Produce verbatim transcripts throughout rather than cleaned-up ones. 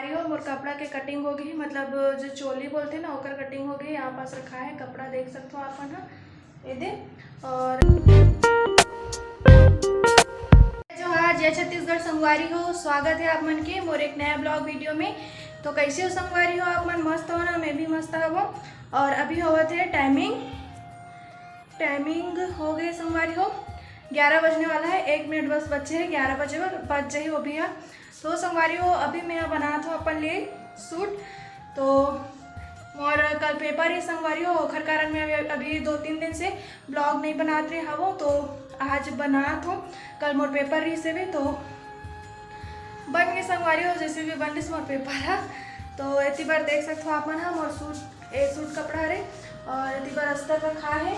भाई हो, मोर कपड़ा के कटिंग हो गई, मतलब जो चोली बोलथे ना, ओकर कटिंग हो गई। यहाँ पास रखा है कपड़ा, देख सकते हो आप मन ह, ये दे। और जोहार, जय छत्तीसगढ़ संगवारी हो, स्वागत है आप मन के मोर एक नया ब्लॉग वीडियो में। तो कैसे हो संगवारी हो आप मन? मस्त हो ना? मैं भी मस्त हवो। और अभी होवत है टाइमिंग, टाइमिंग हो गए संगवारी हो, ग्यारह बजने वाला है, एक मिनट बस बचे है, ग्यारह बजे बर बच जाही वो भी है। तो संगवारी हो, अभी मैं बनात हो अपन लिए सूट। तो मोर कल पेपर है संगवारी हो, ओखर कारण मैं अभी, अभी दो तीन दिन से ब्लॉग नहीं बनात रहे हवो, तो आज बनात हो। कल मोर पेपर रहिस हवे, तो बन गए संगवारी हो, जैसे भी बन रहिस मोर पेपर ह। तो एती बार देख सकत हो आप मन ह, मोर सूट, ए सूट कपड़ा हरे और एती बार अस्तर रखा है।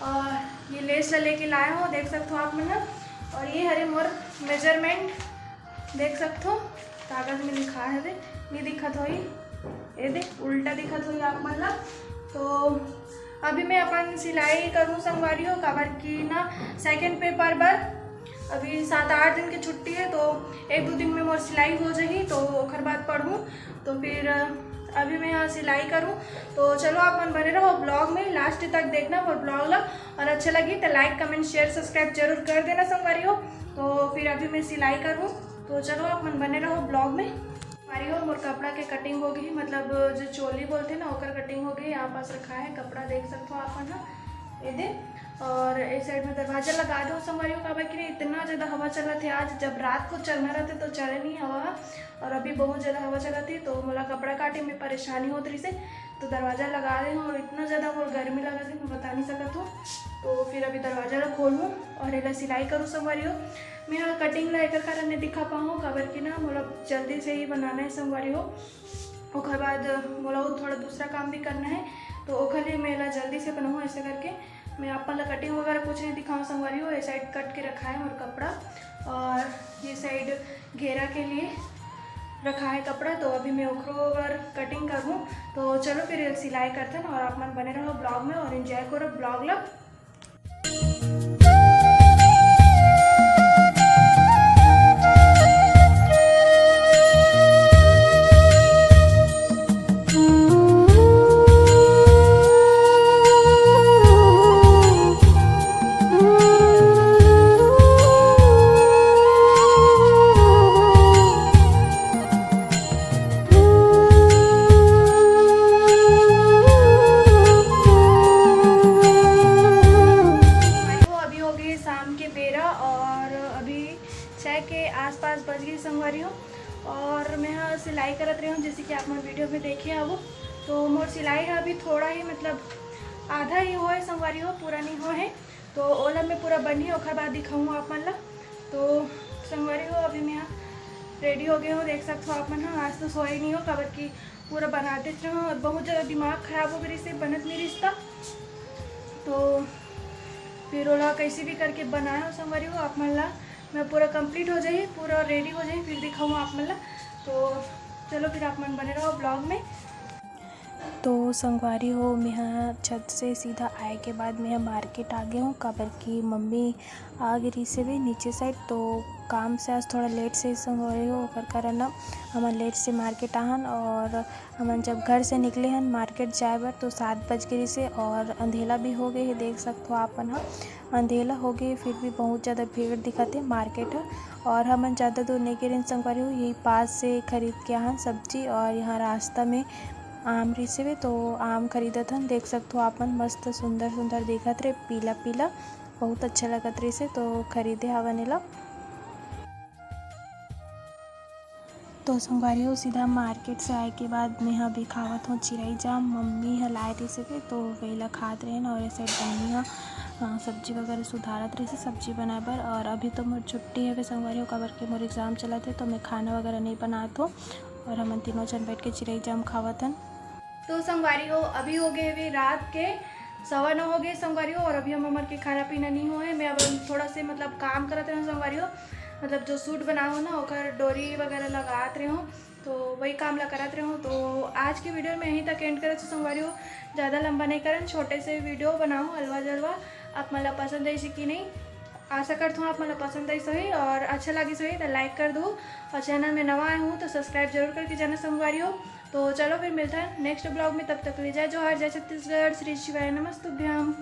और ये लेस ला लेके लाए हो, देख सकत हो आप मन ह। और ये हरे मोर मेजरमेंट, देख सकत हो, कागज में लिखा है, नहीं दिखत होई, ये दे उल्टा दिखत होई आप मन ला। तो अभी मैं अपन सिलाई करूँ संगवारी हो, काबर कि ना सेकंड पेपर बर अभी सात आठ दिन की छुट्टी है, तो एक दो दिन में मोर सिलाई हो जाही, तो ओखर बाद पढ़ूँ। तो फिर अभी मैं यहाँ सिलाई करूँ। तो चलो आप मन बने रहो ब्लॉग में, लास्ट तक देखना मोर ब्लॉग ला, और अच्छा लगी तो लाइक, कमेंट, शेयर, सब्सक्राइब जरूर कर देना संगवारी हो। तो फिर अभी मैं सिलाई करूँ, तो चलो आप मन बने रहो ब्लॉग में। संगवारी हो, मोर कपड़ा के कटिंग हो गई, मतलब जो चोली बोलथे ना, ओकर कटिंग हो गई। यहाँ पास रखा है कपड़ा, देख सकते हो आप मन ह, ये दे। और इस साइड में दरवाजा लगा दो संगवारी हो, काबर कि ना इतना ज़्यादा हवा चलत है आज, जब रात को चलना रहते तो चले नहीं हवा ह, और अभी बहुत ज़्यादा हवा चलत है, तो मोला कपड़ा काटे में परेशानी होत रहिसे, तो दरवाजा लगा दे हूँ। और इतना ज़्यादा मोर गर्मी लगत है, मैं बता नहीं सकत हूँ। तो फिर अभी दरवाजा ला खोलूँ और एला सिलाई करूँ संगवारी हो। मैं ह कटिंग ला एकर कारण नहीं दिखा पाऊँ, काबर कि ना मोला जल्दी से ही बनाना है संगवारी हो। ओकर बाद मोला वो थोड़ा दूसरा काम भी करना है, तो ओकर लिए मैं एला जल्दी से बनाऊँ। ऐसे करके मैं आप मन ला कटिंग वगैरह कुछ नहीं दिखाऊँ संगवारी हो। ये साइड कट के रखा है मोर कपड़ा और ये साइड घेरा के लिए रखा है कपड़ा, तो अभी मैं ओकरो बर कटिंग करहूँ। तो चलो फिर सिलाई करथन और आप मन बने रहो ब्लॉग में और एंजॉय करो ब्लॉग ला। अभी हो गई शाम के बेरा और अभी छः के आसपास बज गई संगवारी हो। और मैं ह सिलाई करत रही हूँ, जैसे कि आप मन वीडियो में देखे हवो। तो मोर सिलाई है अभी थोड़ा ही, मतलब आधा ही होए संगवारी हो, पूरा नहीं होए है। तो ओला मैं पूरा बनही, ओखर बाद दिखाऊँ आप मन ला। तो संगवारी हो, अभी मैं रेडी हो गई हूँ, देख सकते हो आप मन ह। आज तो सोए नहीं हो, काबर कि पूरा बनाते रहो और बहुत ज़्यादा दिमाग खराब हो गई से बनत नहीं रिश्ता। तो फिर ओला कैसे भी करके बनाए हो संगवारी हो आप मन ला। मैं पूरा कंप्लीट हो जाही, पूरा रेडी हो जाही, फिर दिखाऊँ आप मन ला। तो चलो फिर आप मन बने रहो ब्लॉग में। तो संगवारी हो, मेहा छत से सीधा आए के बाद मेहा मार्केट आ गए हूँ, काबर कि मम्मी आ गई रहिसे भी नीचे साइड, तो काम से आज थोड़ा लेट से संगवारी हो, ओकर कारण ना हमन लेट से मार्केट आहन। और हमन जब घर से निकले हन मार्केट जाए बर, तो सात बज गए रहिसे और अंधेला भी हो गए हे। देख सकत हो आप मन ह, अंधेला हो गए, फिर भी बहुत ज़्यादा भीड़ दिखत हे मार्केट ह। और हमन ज़्यादा दूर नहीं गे रहेन संगवारी हो, यही पास से खरीद के आहन सब्जी। और यहाँ रास्ता में आम रिहिसे वे, तो आम खरीदत हन। देख सकत हो आप मन, मस्त सुंदर सुंदर दिखत रहे, पीला पीला, बहुत अच्छा लगत रहिसे, तो खरीदे हवन एला। तो संगवारी हो, सीधा मार्केट से आए के बाद मैं ह अभी खावत हूँ चिरई जाम। मम्मी ह लाए रहिसे वे, तो वही ला खात रहेन। और ऐसे बहिनी ह, अ, सब्जी वगैरह सुधारत रहिसे सब्जी बनाए बर। और अभी तो मोर छुट्टी हवे संगवारी हो, काबर के मोर एग्जाम चलत हे, तो मैं खाना वगैरह नहीं बनात हूँ। और हमन तीनों झन बैठ के चिरई जाम खावत हन। तो संगवारी हो, अभी हो गए हवे रात के सवा नौ हो गए संगवारी हो, और अभी हम हमर के खाना पीना नहीं होए। मैं अब थोड़ा से मतलब काम करत रहूँ संगवारी हो, मतलब जो सूट बनाओ ना, ओकर डोरी वगैरह लगात रहूँ, तो वही काम ला करत रहूँ। तो आज के वीडियो में यहीं तक एंड करत हूँ संगवारी हो, ज़्यादा लंबा नहीं करन, छोटे से वीडियो बनाऊँ हलवा जलवा, आप मन ला पसंद आई कि नहीं। आशा करत हूँ आप मन ला पसंद आइस होही और अच्छा लागिस होही तो लाइक कर दू, और चैनल में नवा आए हूँ तो सब्सक्राइब जरूर करके जाना संगवारी हो। तो चलो फिर मिलते हैं नेक्स्ट ब्लॉग में, तब तक ले जय जोहार, जय छत्तीसगढ़, श्री शिवाय नमस्तुभ्यम।